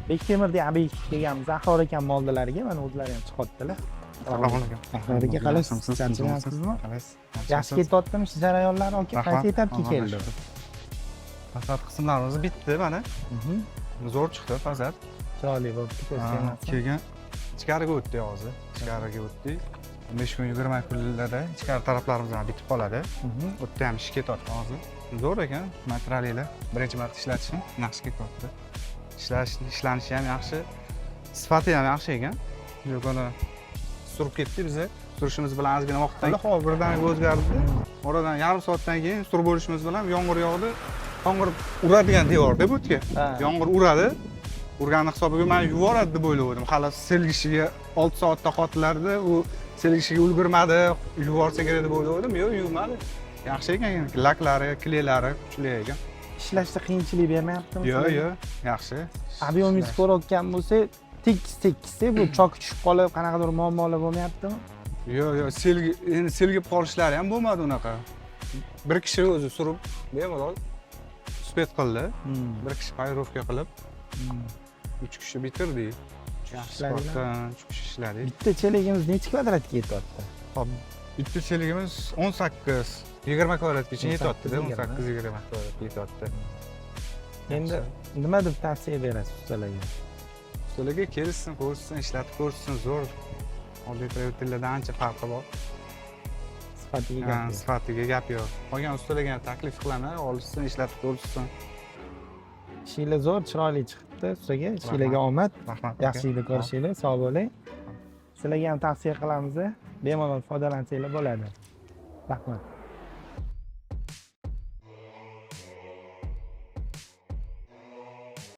Bektemirda obyekt kelganmiz. Ahror akam oldilariga, mana o'zlari ham chiqyaptilar. Assalomu alaykum. Ahror aka, qalaysiz? Charchamayapsizmi? Qalaysiz? Yaxshi ketyaptimi ish jarayonlari, aka? Qaysi etapga keldi? Fasad qismlarimiz bitdi mana. Zo'r chiqdi fasad. Chiroyli bo'libdi, ko'z tegmasin. Keyin ichkariga o'tdik hozir. Ichkariga o'tdik. 15 kun, 20 kunlarda ichkari taraflarimiz ham bitib qoladi. U yerda ham ish ketyapti hozir. Zo'r ekan, materiallar. Birinchi marta ishlatishim, yaxshi ketyapti. Ishlash, ishlanishi ham yaxshi, sifati ham yaxshi ekan. Yo'q, uni surib ketdik biza. Surishimiz bilan ozgina vaqtdan havo birdaniga o'zgardi. Oradan yarim soatdan keyin surib bo'lishimiz bilan yomg'ir yog'di. Yomg'ir uradigan devorda bu yerga. Yomg'ir uradi. Urgani hisobiga man yuvoradi deb o'ylagandim. Hali selgishiga 6 soatda qotilardi. U selgishiga ulgurmadi, yuvorsa kerak deb o'ylagandim. Yo'q, yuvmadi. Yaxshi ekan, laklari, клей lari kuchli ekan. Ishlashda qiyinchilik bermayaptimi Yo'q, sizlarga? yo'q, yaxshi. Объем ingizni ko'rayotgan bo'lsak, tekis tekisda bu chok tushib qolib, qanaqadir muammolar bo'lmayaptimi? Yo'q, selgi, endi selgib qolishlari ham bo'lmadi unaqa. Bir kishi o'zi surib, bemalol успеть qildi. Bir kishi полировка qilib, uch kishi bitirdik. Yaxshi Ishladinglar? sifatda, uch kishi ishladik. Bitta chelagimiz necha kvadratga yetyapti? Hop, bitta cheligimiz 18, 20 kvadratgacha yetyapti, 18, 18, 20 kvadratga yetyapti. Endi nima deb tavsiya berasiz ustalarga? Ustalarga kelsin, ko'rsin, ishlatib ko'rsin, zo'r. Oddiy proyektorlardan ancha farqi bor. Sifatiga Ha, gap yo'q. Sifatiga gap yo'q. Qolgan ustalarga ham taklif qilaman, olishsin, ishlatib ko'rishsin. Ishinglar zo'r, chiroyli chiqibdi ustaga. Ishinglarga omad. Rahmat. Yaxshi yerda ko'rishaylik, sog' bo'ling. Sizlarga ham tavsiya qilamiz, bemalol foydalansanglar bo'ladi. Rahmat.